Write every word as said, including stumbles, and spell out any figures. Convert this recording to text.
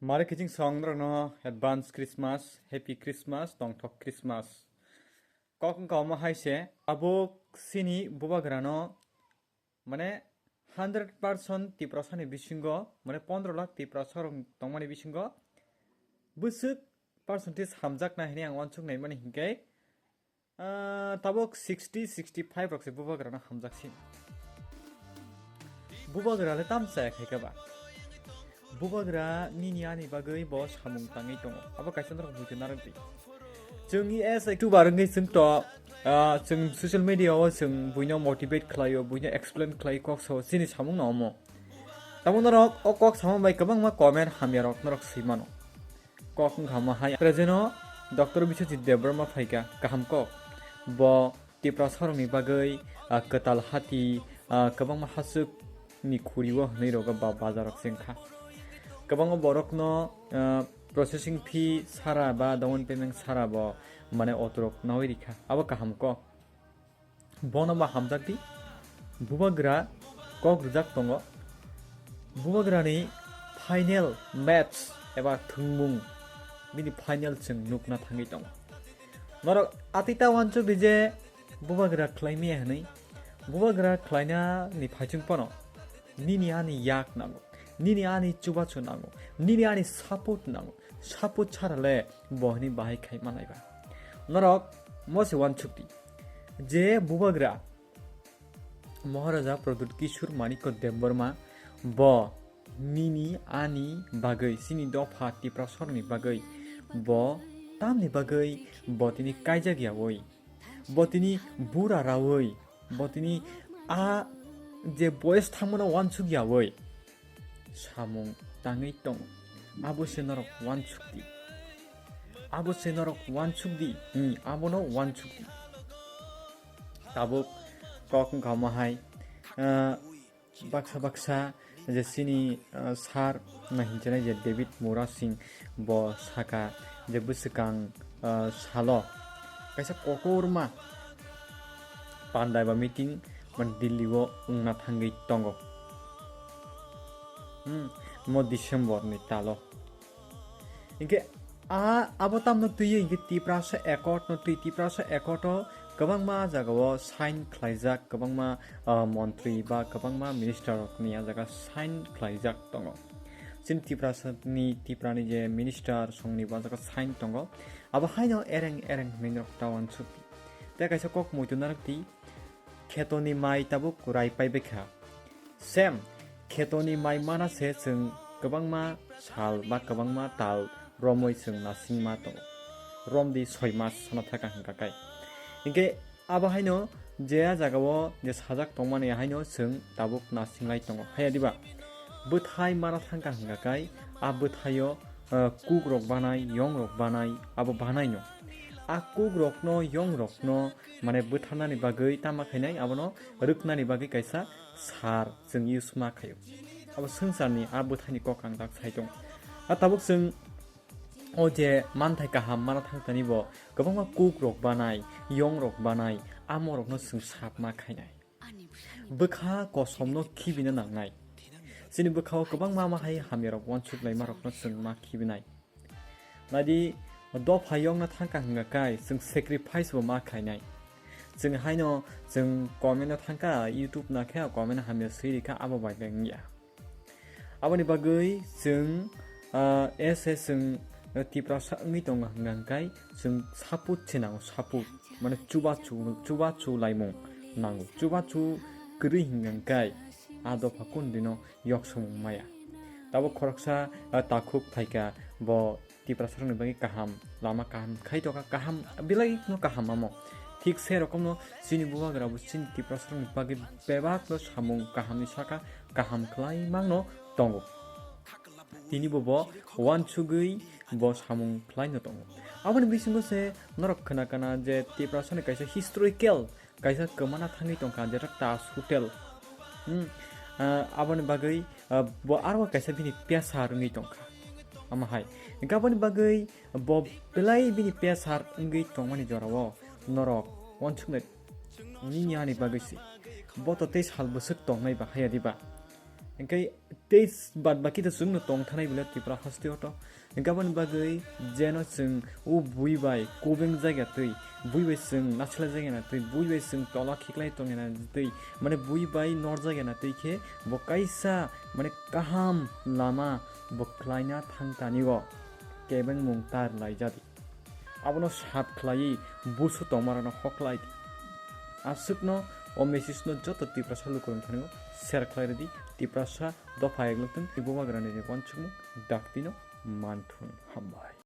Mare kiching song norokno advance Christmas, happy Christmas, tongthok Christmas. Kok wngkha omo hai se, abo sini bubagrano, mane, hundred percent Tiprasani bisingo, mane, pondro lakh Tiprasa rok tongmani bisingo bwswk percentage hamjaknai hinwi ang uansuk naimani hinkhe, ah, tabuk sixty, sixty five rok se bubagrano hamjak sini. Bubagra le tam chaya khai khe ba? Bubagra nini ani bagwi bo samung tangwi tongo. Abo kaisa norok buitu narwk di. Chwng as a YouTuber wngwi chwng to, ah, chwng social media o chwng buino motivate khlaio, buino explain khlai kok sao, chini samung no omo. Tamo norok o kok sama bai kwbangma comment hamya rok norok swi mano. Kok wngkha mo hai. Present o Doctor Biswajit Debbarma phaikha, kaham kok. Bo Tiprasa rokni bagwi, ah, kwtal hati, ah, kwbangma haswk ni khuri o hwnwi rogo ba bazar rok se wngkha. Kwbangma borok no, ah, processing fee sara ba down payment sara bo mane auto rok nawi rikha. Abo kaham kok. Bono ma hamjak di. Bubagra kok rijak tongo. Bubagrani final match eba thwngmung bini final chwng nukna thangwi tongo. Norok atita uansuk di je bubagra khlai maya hwnwi. Bubagra khlaina ni phaichung pono nini ani yak nango, nini ani chubachu nango, nini ani support nango. Support chara le bo hwnwi bahai khai manai ba. Norok mo se uansuk di je bubagra Maharaja Pradyut Kishore Manikya Debbarma bo nini ani bagwi, chini dopha Tiprasarokni bagwi bo tamni bagwi bo tini kaijak yawi, bo tini bura rawi, bo tini a je boyes thangmano uansuk yawi samung tangwi tongo. Abo se norok uansuk di. Abo se norok uansuk di. Hmm, abono uansuk di. Tabuk kok wngkha omo hai, ah, baksa baksa je chini, ah, sir na hinchinai je David Murasing bo saka je bwswkang, ah, salo kaisa kotorma pandai ba meeting man Delhi o wngna thangwi tongo. Hmm, mo December ni talo. Hinkhe a, abo tamno twiwi hinkhe Tiprasa Accord no twi, Tiprasa Accord o kwbangma jagao sign khlaijak, kwbangma, ah, montri ba kwbangma minister rokni a jaga sign khlaijak tongo. Chini Tiprasa ni, Tiprani je minister songni bo a jaga sign tongo. Abo haino ereng ereng hwnwi norok ta uansuk di. Tei kaisa kok muitu narwk di, khetoni mai tabuk rai paibaikha. Same, khetoni mai mana se chwng kwbangma sal ba kwbangma tal romwi chwng nasingma tongo. Romdi soi mas sana thaka hwnka kai. Hinkhe abo haino je a jagao je sajak tongmani haino chwng tabuk nasinglai tongo. Haya diba? Bwthai mana thangka hwnka kai, a bwthaio, ah, kuk rok banai, yong rok banai, abo banaino. A kuk rokno, yong rokno, mane bwtharnani bagwi tama khainai, abono rwknani bagwi kaisa sar chwng use ma khaio. Abo swngcharni a bwthaini kok ang dak sai tongo. A tabuk chwng o je manthai kaham mana thangtani bo kwbangma kuk rok banai, yong rok banai, amo rokno chwng sap ma khainai. Bwkha kosomno khibina nangnai. Chini bwkhao kwbangma ma hai hamyarok uansuk laimarokno chwng ma khibinai. Naidi, dopha yongna thangka hwnka kai, chwng sacrifice bo ma khainai. Chwng haino, chwng comment no thangka, YouTube na khe comment hamya swi rikha, abo bai bai wngya. Aboni bagwi chwng, ah, S S chwng, ah, Tiprasa wngwi tongo hwnka hwnkhe chwng support se nango, support. Mane chubachu, chubachu laimung nango. Chubachu kwrwi hwnka hwnkhe a dopha kundino yok samung maya. Tabuk khoroksa, ah, takhuk phaikha bo Tiprasarokni bagwi kaham, lama kaham khai tongkha, kaham, belai no kaham amo. Thik se rokomno chini bubagra bo chini Tiprasarokni bagwi bebak no samung kahamni saka kaham khlai mangno tongo. Tini bo bo uansugwi bo samung khlai no tongo. Aboni bisingo se norok khna kana je Tiprasani kaisa historical kaisa kwmana thangwi tongkha, jeto Taj Hotel. Hmm, ah, aboni bagwi, ah, bo aro kaisa bini pesar wngwi tongkha. Omo hai. Hinkhe aboni bagwi bo belai bini pesar wngwi tongmani jorao norok uansuknai nini ani bagwi se. Bo to tei sal bwswk tongnai ba haya diba? Hingke tei bad baki to chwngno tong thanai bole Tripura hasteo to. Hingke aboni bagwi jeno chwng o bui bai kubeng jaga twi, bui bai chwng nasla jaga na twi, bui bai chwng tola khiklai tong na twi, mane bui bai nor jaga na twi khe bo kaisa mane kaham lama bo khlaina thang tani o kebengmung tar lai jadi. Abono sap khlaiwi busu tongmarokno hoklai di. Aswkno o message no joto Tiprasa lukurokni thani share khlai rwdi. Tiprasa dopha eglokthung, Tibubagrani ni wansukmung daktino manthun. Hambai.